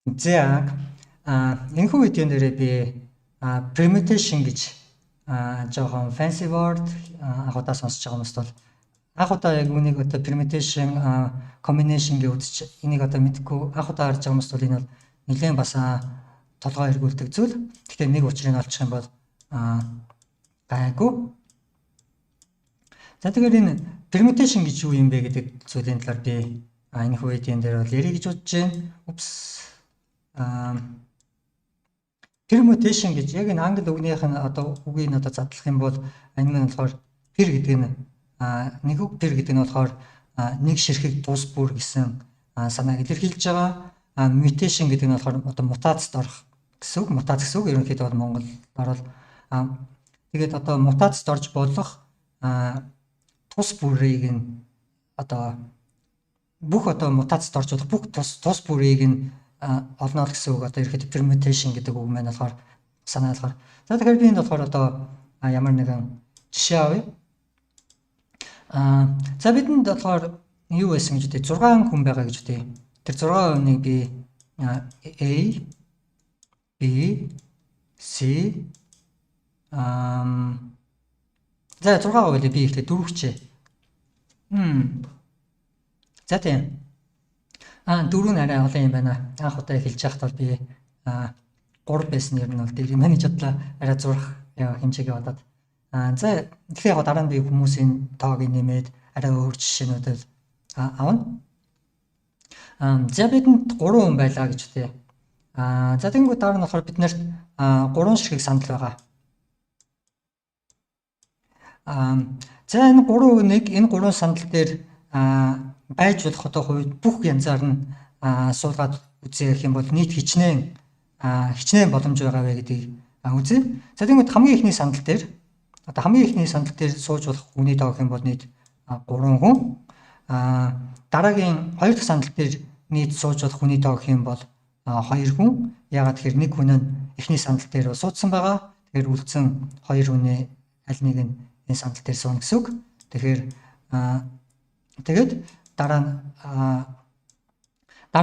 За, энэхүү видеон дээрээ би permutation гэж жоохон fancy word анх удаа сонсож байгаа хүмүүст бол анх удаа яг үүнийг одоо permutation, combination гэж үзэж, энийг одоо мэдэхгүй анх удаа харж байгаа хүмүүст бол энэ бол нэлээд бас толгой эргүүлдэг зүйл. Гэхдээ нэг учрыг олчих юм бол гайгүй. За, тэгэхээр энэ permutation гэж юу юм бэ гэдэг зүйлийн талаар би энэхүү видеон дээр бол ярих гэж бодож байна. Oops. Permutation гэж яг энэ англи үгнийх нь одоо үгийг нь одоо задлах юм бол энэ нь болохоор per гэдэг нь нэг үг, per гэдэг нь болохоор нэг ширхэг, тус бүр гэсэн санааг илэрхийлж байгаа. Mutation гэдэг нь болохоор одоо мутацид орох гэсэн үг. Мутац гэсэн үг ерөнхийдөө бол монголоор бол тэгээд одоо мутацид орж болох тус бүрийг нь одоо бүх одоо мутацид орж болох бүх тус тус бүрийг нь олно л гэсэн үг. Одоо ерөнхийдөө permutation гэдэг үг маань болохоор санаа болохоор. За, тэгэхээр би энд болохоор одоо ямар нэгэн жишээ авъя. За, бидэнд болохоор юу байсан гэж үү? 6 хүн байгаа гэж үү? Тэр 6 хүнийг би A, B, C, за, 6 байлээ, би ихтэй 4 хчээ. За, тийм. 4 нь арай олон юм байна. Анх удаа эхэлж байхад бол би 3 байсан, ер нь бол дээр юм байна гэж бодлоо. Арай зурах хэмжээгээ бодоод. За, тэгэхээр яг дараа нь би хүмүүсийн тоог нэмээд арай өөр жишээнүүдэл авна. За, бидэнд 3 хүн байлаа гэж үү. За, тэгэнгүүт дараа нь болохоор бид нарт 3 ширхэг сандал байгаа. За, энэ 3 хүнийг энэ 3 сандал дээр байж болох одоо хувь бүх янзаар нь суулгаад үзье гэх юм бол нийт хичнээн хичнээн боломж байгаа вэ гэдгийг үзье. За, тэгмэд хамгийн эхний сандал дээр, одоо хамгийн эхний сандал дээр сууж болох хүний тоо гэх юм бол нийт 3 хүн. Дараагийн хоёр дахь сандал дээр нийт сууж болох хүний тоо гэх юм бол 2 хүн. Яагаад тэгэхээр нэг хүн нь эхний сандал дээр суудсан байгаа. Тэгэхээр үлдсэн хоёр хүний аль нэг нь энэ сандал дээр сууна гэсэн үг. Тэгэхээр тэгээд дараа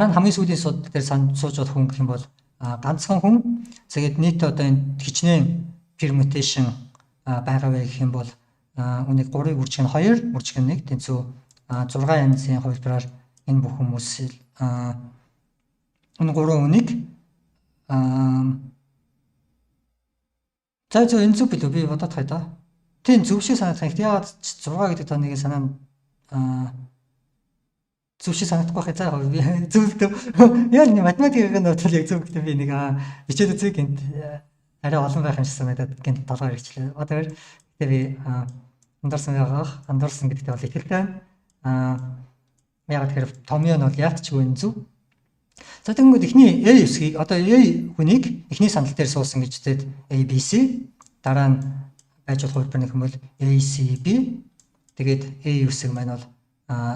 нь хамгийн сүүлийн суудал дээр сууж болох хүн гэх юм бол ганцхан хүн. Тэгээд нийт одоо энэ хичнээн permutation байгаа вэ гэх юм бол үүнийг 3-ыг үржих нь 2, үржих нь 1 тэнцүү 6 янзын хувилбараар энэ бүх хүмүүс, энэ 3 хүнийг за за, энэ зөв билүү, би бодоод хай да. Тийм, зөв шиг санагдах юм. Яагаад 6 гэдэг тооны санаа нь зөв шиг санагдахгүй байх. За, яг би зөв л дөө. Яг нэг математикийн нотол яг зөв гэдэг би нэг бичээд үзье, гэнт арай олон байх юм шиг санагдаад гэнт толгой ирчлээ. Одоо тэгээ би андуурсан байгаа. Андуурсан гэдэгтээ бол итгэлтэй байна. Яг тэгэхээр томьёо нь бол яалтчгүй энэ зөв. За, тэгэнгүүт эхний A үсгийг, одоо A хүнийг эхний сандал дээр суусан гэж үзээд A B C, дараа нь байж болох хувилбар нэх юм бол A C B, тэгээд A үсэг маань бол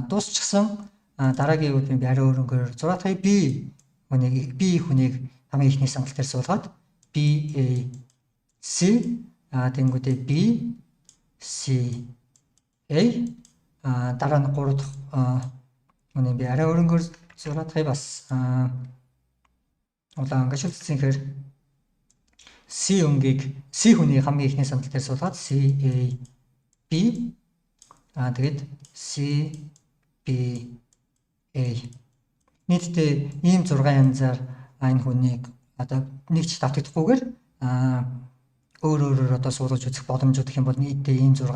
дуусчихсан. Дараагийн үед би арай өөрөнгөөр зураатахыг B хүнийг хамгийн эхний сандал дээр суулгаад B A C, тэгэнгүүтээ B C A, дараа нь 3 дахь хүнийг би арай өөрөнгөөр зураатахыг бас улаан өнгө шилжсэн гэхээр C өнгийг, C хүний хамгийн эхний сандал дээр суулгаад C A B, тэгээд C B A. Нийтдээ ийм 6 янзаар энэ хүнийг одоо нэг ч давтагдахгүйгээр өөр өөрөөр одоо суулгаж үзэх боломжууд гэх юм бол нийтдээ ийм 6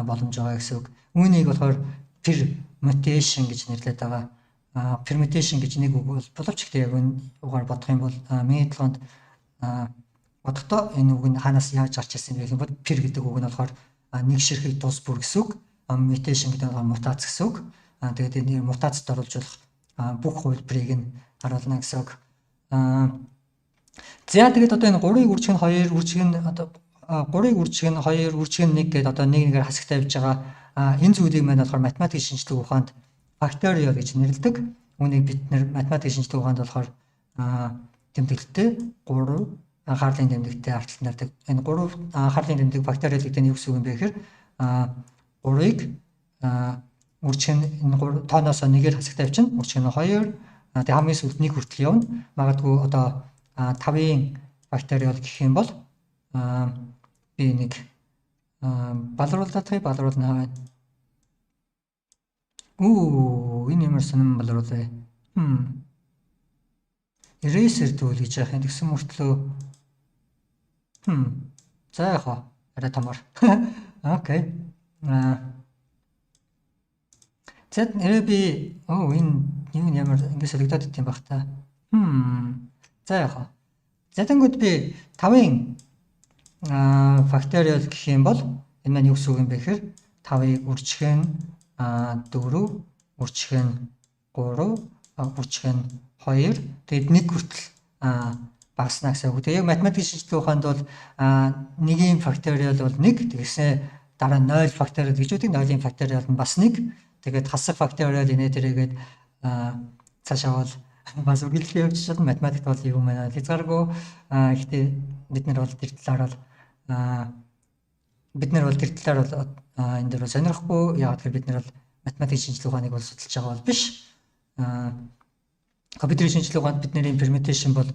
боломж байгаа гэсэн үг. Үүнийг болохоор permutation гэж нэрлэдэг байгаа. Permutation гэж нэг үг бол боловч гэхдээ яг энэ угаар бодох юм бол миний толгойнд бодохдоо энэ үг нь хаанаас яаж гарч ирсэн бэ гэх юм бол per гэдэг үг нь болохоор нэг ширхэг, тус бүр гэсэн үг. Mutation гэдэг нь мутац гэсэн үг. Тэгээд энэ мутацид оруулж болох бүх хувилбарыг нь харуулна гэсэн үг. За, тэгээд одоо энэ 3-ыг үржих нь 2, үржих нь одоо 3-ыг үржих нь 2, үржих нь 1 гэдэг одоо нэг нэгээр хасагтай явж байгаа. Энэ зүйлийг маань болохоор математикийн шинжлэх ухаанд факториал гэж нэрлэдэг. Үүнийг бид нэр математикийн шинжлэх ухаанд болохоор тэмдэглэлтэй 3 анхаарлын тэмдэгтэй арталт нардаг. Энэ 3 анхаарлын тэмдэг факториал гэдэг нь юу гэсэн үг юм бэ гэхээр 3-ыг үржих нь энэ 3 тооноосоо нэгээр хасагтай явчихна. Үржих нь 2, Тэгээ хамгийн сүүлд 1 хүртэл явна. Магадгүй одоо 5-ын факториал гэх юм бол би нэг балруулаад балруулна хаваа. Үу, энэ ямар сонин балруулъя. Eraser tool гэж яах юм, тэгсэн мөртлөө. За, яг хаа арай томор. Okay. За, нэрээ би оо, энэ юм ямар ингэ солигдоод идэм бах та. За, яг хаа. За, тэнгууд би 5-ын факториал гэх юм бол энэ маань юу гэсэн үг юм бэ гэхээр 5-ыг үржих нь 4, үржих нь 3, үржих нь 2, тэгээд 1 хүртэл багасна гэсэн үг. Тэгээд яг математикийн шинжилгээ ухаанд бол нэгийн факториал бол 1, тэгсэн дараа нь 0 факториал гэж үүдэг. 0-ын факториал нь бас 1. Тэгээд хасах факториал инээ тэрээгээд цаашаа бол бас үргэлжлэн явж чадна. Математикт бол юм байна хязгааргүй. Гэхдээ бид нар бол тэр талаар бол энэ дээр бол сонирхгүй. Яг тэгэхээр бид нар бол математикийн шинжилгээ ухааныг бол судалж байгаа бол биш. Компьютерийн шинжилгээ ухаанд бидний permutation бол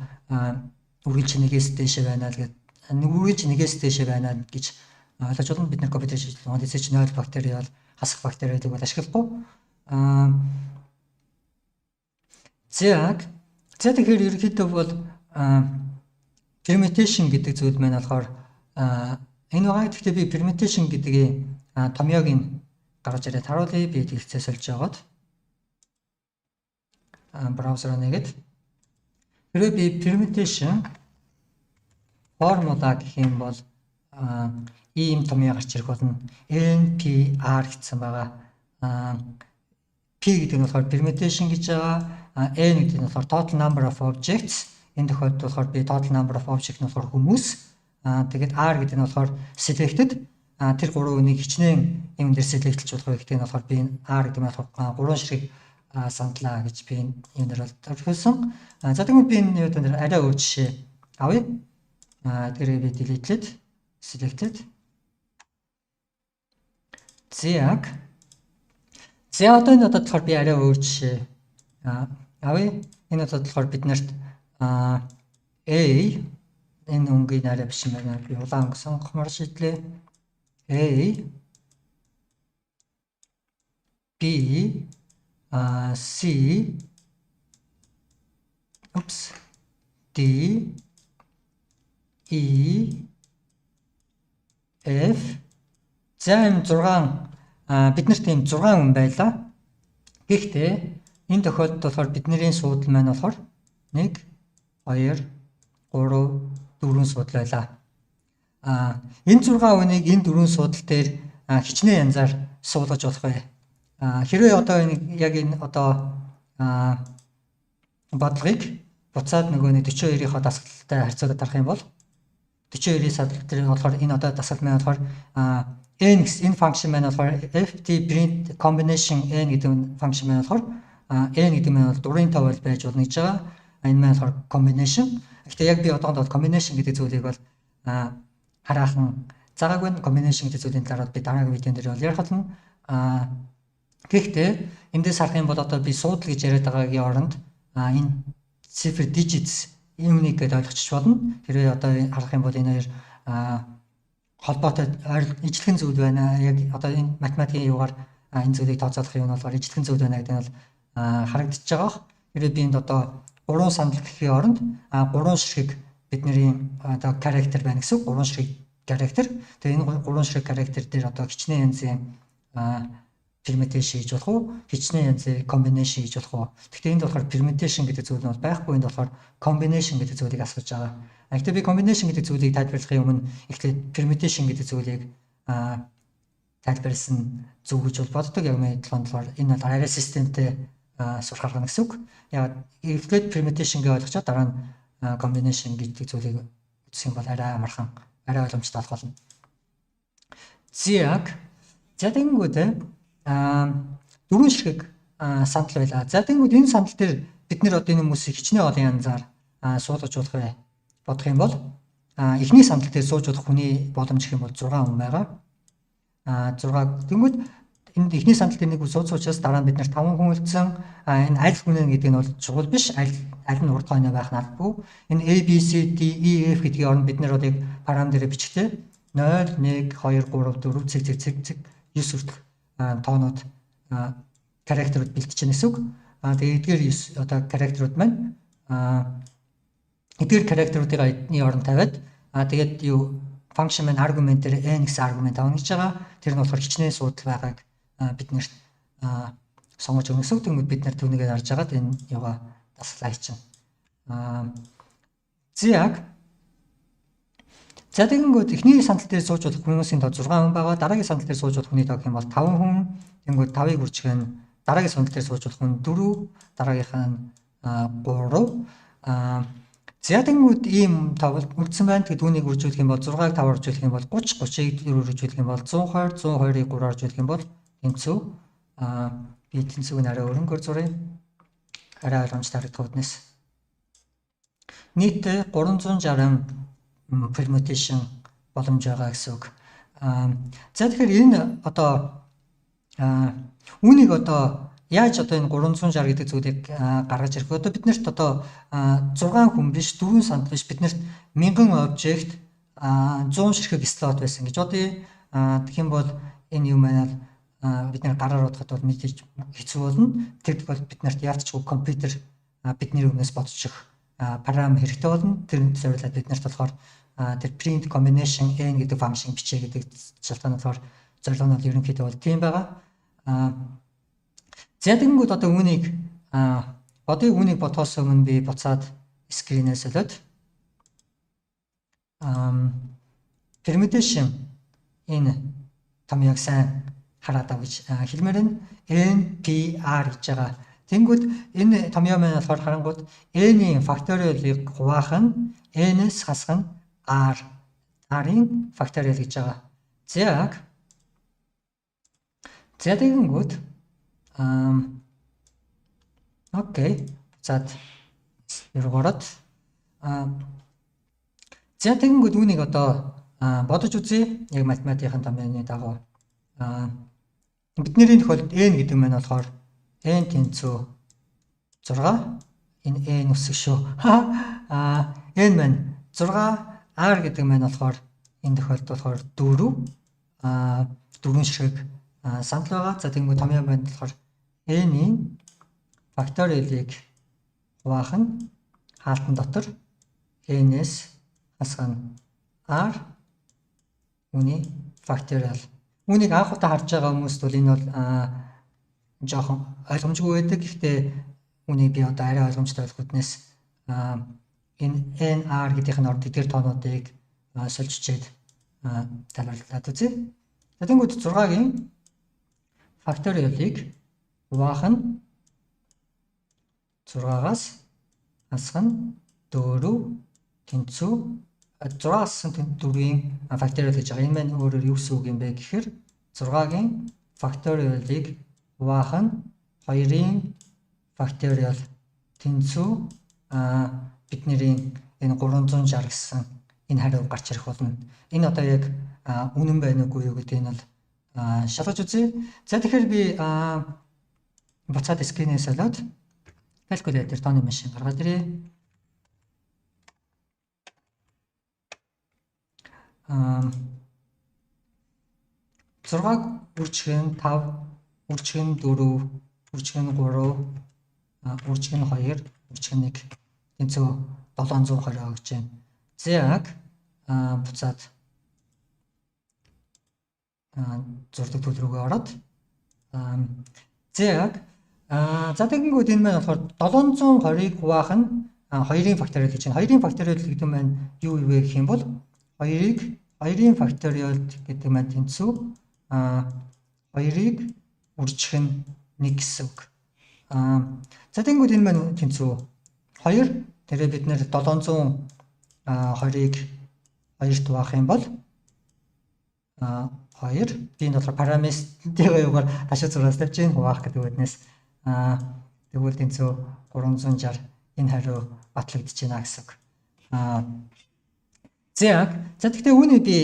үргэлж нэгээс дээшээ байна л гэдэг, нэг үргэлж нэгээс дээшээ байна гэж ойлгож байна. Бид нар компьютерийн шинжилгээ ухаанд эсэж 0 факториал, хасах факториалыг бол ашиглахгүй. За, тэгэхээр ерөнхийдөө бол permutation гэдэг зүйл маань болохоор энэ байгаа. Гэхдээ би permutation гэдгийг томьёог нь гаргаж ирээд харуулъя. Би дэлгэцээ сольж жагаад браузероо нэгэд хэрвээ би permutation формула гэх юм бол ийм томьёо гарч ирэх болно. NPR гэсэн байгаа. P гэдэг нь болохоор permutation гэж байгаа. N гэдэг нь болохоор total number of objects. Энэ тохиолдолд болохоор би total number of object нь болохоор хүмүүс. Тэгээд R гэдэг нь болохоор selected. Тэр гурван үнийг хичнээн юм дээр select лж болох вэ гэдэг нь болохоор би R гэдэг нь болохоор гурван ширхэг сандлаа гэж би энэ дээр бол тохиолсон. За, тэгвэл би энэ юу дээр арай өөр жишээ авъя. Тэгэхээр би delete лээд, selected. За. За, одоо энэ удаад болохоор би арай өөр жишээ авъя. Энэ удаад болохоор бид нарт A, энэ өнгийг арай биш юм байна. Би улаан өнгө сонгохмоор шийдлээ. A, B, C, oops, D, E, F. За, ийм 6, бид нарт ийм 6 үн байлаа. Гэхдээ энэ тохиолдолд болохоор бидний суудал маань болохоор 1, 2, 3, 4 суудал байлаа. Энэ 6 үнийг энэ дөрвөн суудал дээр хичнээн янзаар суулгаж болох вэ? Хэрвээ одоо энэ яг энэ одоо бодлогыг буцаад нөгөө нэг 42-ийнхоо дасгалтай харьцуулаад харах юм бол 42-ийн садал дээр болохоор энэ одоо дасгал маань болохоор n гэсэн энэ function маань болохоор ft print combination n гэдэг function маань болохоор n гэдэг нь бол дурын тоо бол байж болно гэж байгаа. Энэ маань болохоор combination. Гэхдээ яг би одоохондоо combination гэдэг зүйлийг бол хараахан заагаагүй. Combination гэдэг зүйлийн талаар би дараагийн видеон дээр бол ярих болно. Гэхдээ эндээс харах юм бол одоо би суудал гэж яриад байгаагийн оронд энэ цифр digits юмыг гэдээ ойлгочих болно. Хэрвээ одоо харах юм бол энэ хоёр холбоотой, ижилхэн зүйл байна. Яг одоо энэ математикийн юугаар энэ зүйлийг тооцоолох юм нь болохоор ижилхэн зүйл байна гэдэг нь бол харагдчихж байгаа. Хэрвээ би энд одоо гурван сандал гэхийн оронд гурван ширхэг бидний одоо character байна гэсэн, гурван ширхэг character. Тэгээ энэ гурван ширхэг character дээр одоо хичнээн янзын permutation хийж болох уу? Хичнээн янзын combination хийж болох уу? Гэхдээ энд болохоор permutation гэдэг зүйл нь бол байхгүй. Энд болохоор combination гэдэг зүйлийг асууж байгаа. Гэхдээ би combination гэдэг зүйлийг тайлбарлахын өмнө эхлээд permutation гэдэг зүйлийг тайлбарласан зөв гэж бол боддог. Яг миний талаар энэ бол арай системтэй сурах арга гэсэн үг. Яг эхлээд permutation гэж ойлгочоод дараа нь combination гэдэг зүйлийг үзэх юм бол арай амархан, арай ойлгомжтой болох болно. За, тэгэнгүүт дөрвөн ширхэг сандал байлаа. За, тэгэнгүүт энэ сандал дээр бид нэр одоо энэ хүмүүсийг хичнээн олон янзаар суулгаж болох вэ? Бодох юм бол эхний сандал дээр сууж болох хүний боломж гэх юм бол 6 хүн байгаа. 6 тэгэнгүүт Энд эхний сандал дээр нэг сууц учраас дараа нь бид нар 5 хүн үлдсэн. Энэ аль хүн гэдэг нь бол чухал биш. Аль нь урд хойно байх нь албагүй. Энэ A B C D E F гэдгийн оронд бид нар бол яг параметрээр бичгтээ 0 1 2 3 4 цэг цэг цэг цэг 9 хүртэлх тоонууд character ууд бэлтэж байна гэсэн үг. Тэгээ эдгээр 9 одоо character ууд маань эдгээр character уудыг эдний оронд тавиад тэгээд юу function маань argument дээр n гэсэн аргумент авна гэж байгаа. Тэр нь болохоор хичнээн суудал байгааг бид нарт сонгож өгнө гэсэн үг. Тэгмэд бид нар түүнийг харж агаад энэ юугаа дасгалаа хийчихнэ. За За тэгэнгүүт эхний сандал дээр сууж болох хүмүүсийн тоо 6 хүн байгаа. Дараагийн сандал дээр сууж болох хүний тоо гэх юм бол 5 хүн. Тэгэнгүүт 5-ыг үржих нь дараагийн сандал дээр сууж болох хүн 4, дараагийнх нь 3. За тэгэнгүүт ийм тоо үлдсэн байна. Тэгээд үүнийг үржүүлэх юм бол 6-ыг 5-аар үржүүлэх юм бол 30, 30-ыг 4-ээр үржүүлэх юм бол 120, 120-ыг 3-аар үржүүлэх юм бол тэнцүү. Би тэнцүүг нь арай өрөнгөөр зуръя. Арай ойлгомжтой харагдах үүднээс. Нийтдээ 360 permutation боломж байгаа гэсэн үг. За тэгэхээр энэ одоо үүнийг одоо яаж одоо энэ 360 гэдэг зүйлийг гаргаж ирэх вэ? Одоо бид нарт одоо 6 хүн биш, 4 сандал биш, бид нарт 1000 object 100 ширхэг slot байсан гэж бодъё. Тэгэх юм бол энэ юм маань бид нар гараар бодоход бол мэдээж хэцүү болно. Тэр тохиолдолд бид нарт яалтчгүй компьютер бидний өмнөөс бодчих програм хэрэгтэй болно. Тэр зориулаад бид нарт болохоор тэр print combination n гэдэг function бичээ гэдэг шалтгаан болохоор зорилго нь бол ерөнхийдөө бол тийм байгаа. За тэгэнгүүт одоо үүнийг бодъё. Үүнийг бодохоос өмнө би буцаад screen ээс солиод permutation энэ томьёог сайн хараад ав гэж хэлмээр байна. N P R гэж байгаа. Тэнгүүд энэ томьёо маань болохоор харангууд n-ийн factorial ыг хуваах нь n-с хасах нь r r-ын factorial гэж байгаа. За За тэгэнгүүт окей. Буцаад эргороод за тэгэнгүүт үүнийг одоо бодож үзье. Яг математикийн томьёоны дагуу бидний тохиолдолд n гэдэг маань болохоор n тэнцүү 6, энэ n үсэг шүү. N маань 6, r гэдэг маань болохоор энэ тохиолдолд болохоор 4 4 ширхэг сандал байгаа. За тэгэнгүүт томьёо маань болохоор n-ийн factorial ыг хуваах нь хаалтан дотор n-с хасах нь r үүний factorial. Үүнийг анх удаа харж байгаа хүмүүст бол энэ бол жоохон ойлгомжгүй байдаг. Гэхдээ үүнийг би одоо арай ойлгомжтой болох үүднээс энэ NR гэдгийн орд эдгээр тоонуудыг сольж чичээд тайлбарлаад үзье. За тэгэнгүүт 6-гийн factorial ыг хуваах нь 6-аас хасах нь 4 тэнцүү 6-аас 4-ийн factorial гэж байгаа. Энэ маань өөрөөр юу гэсэн үг юм бэ гэхээр 6-гийн factorial ыг хуваах нь 2-ын factorial тэнцүү бидний энэ 360 гэсэн энэ хариу гарч ирэх болно. Энэ одоо яг үнэн байна уугүй юу гэдгийг нь бол шалгаж үзье. За тэгэхээр би буцаад screen ээс солиод calculator тооны машин гаргаад ирье. 6-г үржих нь 5, үржих нь 4, үржих нь 3, үржих нь 2, үржих нь 1 тэнцүү 720 гэж байна. За яг буцаад зурдаг төлөв рүүгээ ороод за яг за тэгэнгүүт энэ маань болохоор 720-ыг хуваах нь 2-ын factorial гэж байна. 2-ын factorial гэдэг маань юу вэ гэх юм бол 2-ыг 2-ын factorial гэдэг маань тэнцүү 2-ыг үржих нь 1 гэсэн үг. За тэгэнгүүт энэ маань тэнцүү 2 тэрээ бид нэр 720-ыг 2-т хуваах юм бол 2 би энэ болохоор параметрийн юугаар ташуу зураас тавьж гин хуваах гэдэг үднээс тэгвэл тэнцүү 360 энэ хариу батлагдаж байна гэсэн үг. За за гэхдээ үүнийг би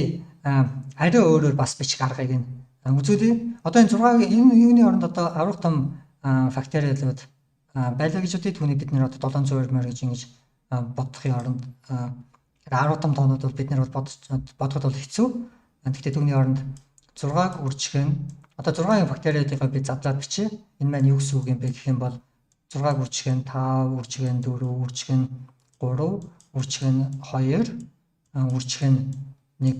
арай өөрөөр бас бичих аргыг нь Үзүүлье. Одоо энэ 6-гийн энэ юуны оронд одоо аварга том факториалууд байлаа гэж бодъё. Түүнийг бид нэр одоо 720 гэж ингэж бодохын оронд 10 том тоонууд бол бид нэр бол бодоход бол хэцүү. Гэхдээ түүний оронд 6-аг үржих нь одоо 6-ын факториалыг би задлаад бичье. Энэ маань юу гэсэн үг юм бэ гэх юм бол 6-аг үржих нь 5, үржих нь 4, үржих нь 3, үржих нь 2, үржих нь 1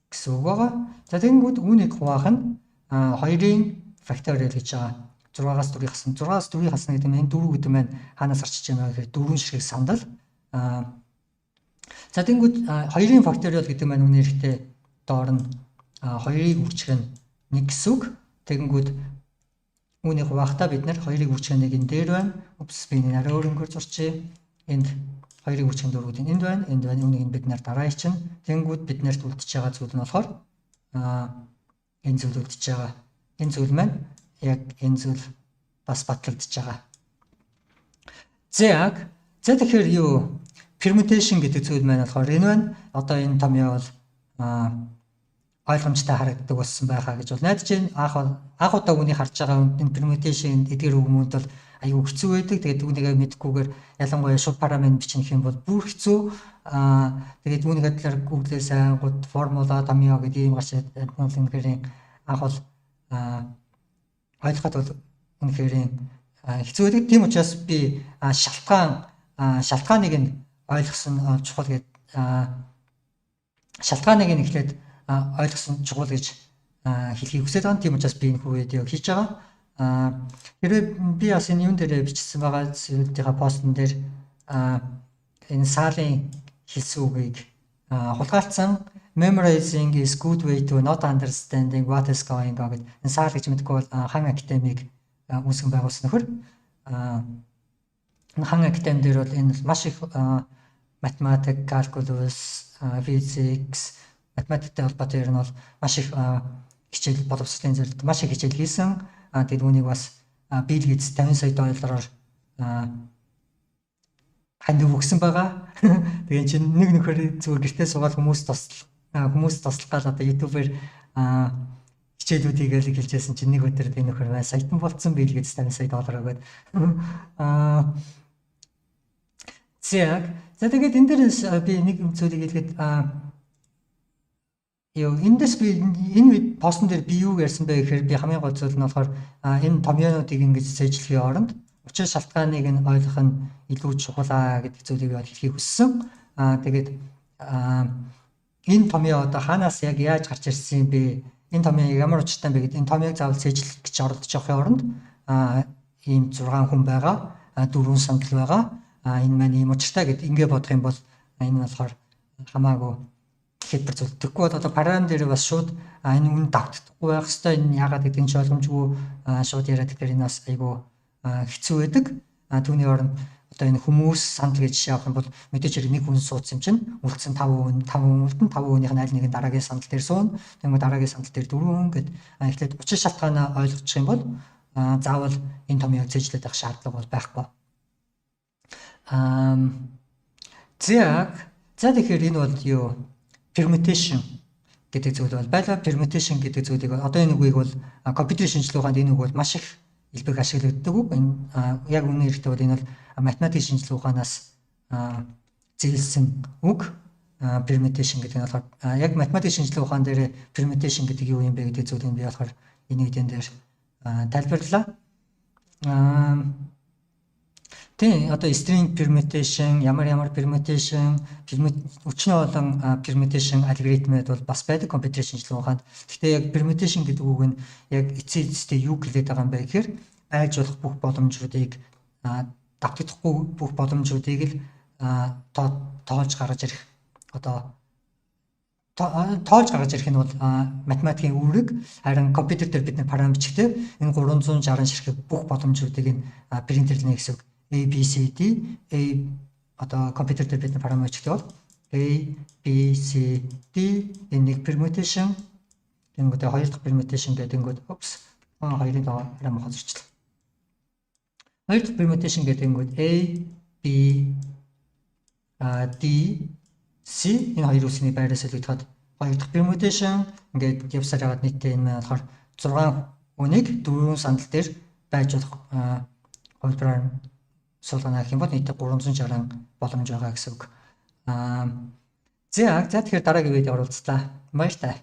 гэсэн үг байгаа. За, тэгэнгүүт үүнийг хуваах нь 2-ын факториал гэж байгаа. 6-аас 4-ийг хасна. 6-аас 4-ийг хасна гэдэг нь энэ 4 гэдэг маань хаанаас гарч иж байгаа гэхээр 4 ширхэг сандал. За, тэгэнгүүт 2-ын факториал гэдэг маань үнэ эрэхтэй доор нь 2-ыг үржих нь 1 гэсэн үг. Тэгэнгүүт үүнийг хувахдаа бид нэр 2-ыг үржих нь 1 энэ дээр байна. Упс, би энэ арай өөр өнгөөр зурчээ. Энд 2-ыг үржих нь 4 гэдэг нь энд байна. Энд байна. Үүнийг нь бид нэр дараа чинь. Тэгэнгүүт бид нарт үлдчихэж байгаа зүйл нь болохоор энэ зүйл үлдчихэж байгаа. Энэ зүйл маань яг энэ зүйл бас батлагдчихж байгаа. За, тэгэхээр юу permutation гэдэг зүйл маань болохоор энэ байна. Одоо энэ томьёо бол ойлгомжтой харагддаг болсон байхаа гэж бол найдаж байна. Анх удаа үүнийг харж байгаа энэ permutation эдгээр үгмүүд бол айгүй хэцүү байдаг. Тэгээд үүнийгээ мэдэхгүйгээр ялангуяа шууд параметр бичих юм бол бүр хэцүү. Тэгээд үүнийгээ талаар Google-ээс ангууд формула, томьёо гэдэг ийм гарч ирээд бол үнэхээр анх бол ойлгоход бол үнэхээр хэцүү байдаг. Тийм учраас би шалтгааныг нь ойлгосон чухал гээд, шалтгааныг нь эхлээд ойлгосон чухал гэж хэлхийг хүсэж байгаа. Тийм учраас би энэ видеог хийж байгаа. Хэрвээ би бас энэ юун дээр бичсэн байгаа зүйлийнхаа постн дээр энэ Саалын хэлсэн үгийг хулгайлцсан, "Memorizing is good way to not understanding what is going on" гэдэг. Энэ Саал гэж мэдэхгүй бол Хан Академиг үүсгэн байгуулсан нөхөр. Энэ Хан Академи дээр бол энэ маш их математик, calculus, physics, математиктай холбоотой ер нь бол маш их хичээл, боловсролын зүйлд маш их хичээл хийсэн. Тэгээд үүнийг бас Bill Gates 50 сая доллараар хандив өгсөн байгаа. Тэгээ чинь нэг нөхөр зүгээр гэртээ суугаад хүмүүс туслах гал одоо YouTube-ээр хичээлүүдийг л хэлжсэн чинь нэг өдөр энэ нөхөр маань саятан болцсон, Bill Gates 50 сая доллар өгөөд. За, тэгээд энэ дээрээс би нэг зүйлийг хэлэхэд юу эндээс би энэ постн дээр би юу ярьсан бэ гэхээр би хамгийн гол зүйл нь болохоор энэ томьёонуудыг ингэж цээжлэхийн оронд учир шалтгааныг нь ойлгох нь илүү чухал аа гэдэг зүйлийг би хэлхийг хүссэн. Тэгээд энэ томьёо одоо хаанаас яг яаж гарч ирсэн юм бэ? Энэ томьёо ямар учиртай юм бэ гэдэг энэ томьёог заавал цээжлэх гэж оролдож явахын оронд ийм 6 хүн байгаа, дөрвөн сандал байгаа. Энэ маань ийм учиртай гэд ингэ бодох юм бол энэ нь болохоор хамаагүй хэлбэр зүйл. Тэгэхгүй бол одоо парам дээр бас шууд энэ үн давтдахгүй байх хэвээр, энэ яагаад гэдгийг ч ойлгомжгүй шууд яриад, тэгэхээр энэ бас айгүй хэцүү байдаг. Түүний оронд одоо энэ хүмүүс, сандал гэж жишээ авах юм бол мэдээж хэрэг нэг хүн суудсан юм чинь үлдсэн 5 хүн, 5 хүн үлдэн, 5 хүнийх нь аль нэг нь дараагийн сандал дээр сууна. Тэгмээ дараагийн сандал дээр 4 хүн гэд эхлээд учир шалтгаанаа ойлгочих юм бол заавал энэ томьёог цээжлээд авах шаардлага бол байхгүй. За, тэгэхээр энэ бол юу permutation гэдэг зүйл бол байлаа. Permutation гэдэг зүйлийг одоо энэ үгийг бол компьютер шинжилгээ ухаанд энэ үг бол маш их элбэг ашиглагддаг үг. Энэ яг үнэн хэрэгтээ бол энэ бол математик шинжилгээ ухаанаас зээлсэн үг. Permutation гэдэг нь болохоор яг математик шинжилгээ ухаан дээр permutation гэдэг юу юм бэ гэдэг зүйлийг би болохоор энэ видеон дээр тайлбарлалаа. Тийм, одоо string permutation, ямар ямар permutation, өчнөө олон permutation алгоритмууд бол бас байдаг компьютер шинжилгээ ухаанд. Гэхдээ яг permutation гэдэг үг нь яг эцсийн эцэстээ юу хэлээд байгаа юм бэ гэхээр байж болох бүх боломжуудыг, давтагдахгүй бүх боломжуудыг л тоолж гаргаж ирэх, одоо тоолж гаргаж ирэх нь бол математикийн үүрэг. Харин компьютер дээр бид нэр парам бичихдээ энэ 360 ширхэг бүх боломжуудыг нь принтерлэнэ гэсэн үг. A B C D A, одоо компьютер дээр бид нар парам бичихдээ бол A B C D, энэ нэг permutation, тэгэнгүүтээ хоёр дахь permutation гэдэг ингүүд, упс, хоёрын доо арай муухай зурчлаа. Хоёр дахь permutation гэдэг ингүүд A B D C, энэ хоёр үсгийн байраас солигдоход Хоёр дахь permutation ингээд явсаар яваад нийтдээ энэ маань болохоор 6 хүнийг 4 сандал дээр байж болох хувилбараар суулгана гэх юм бол нийтдээ 360 боломж байгаа гэсэн үг. За, тэгэхээр дараагийн видеоор уулзлаа. Баяртай.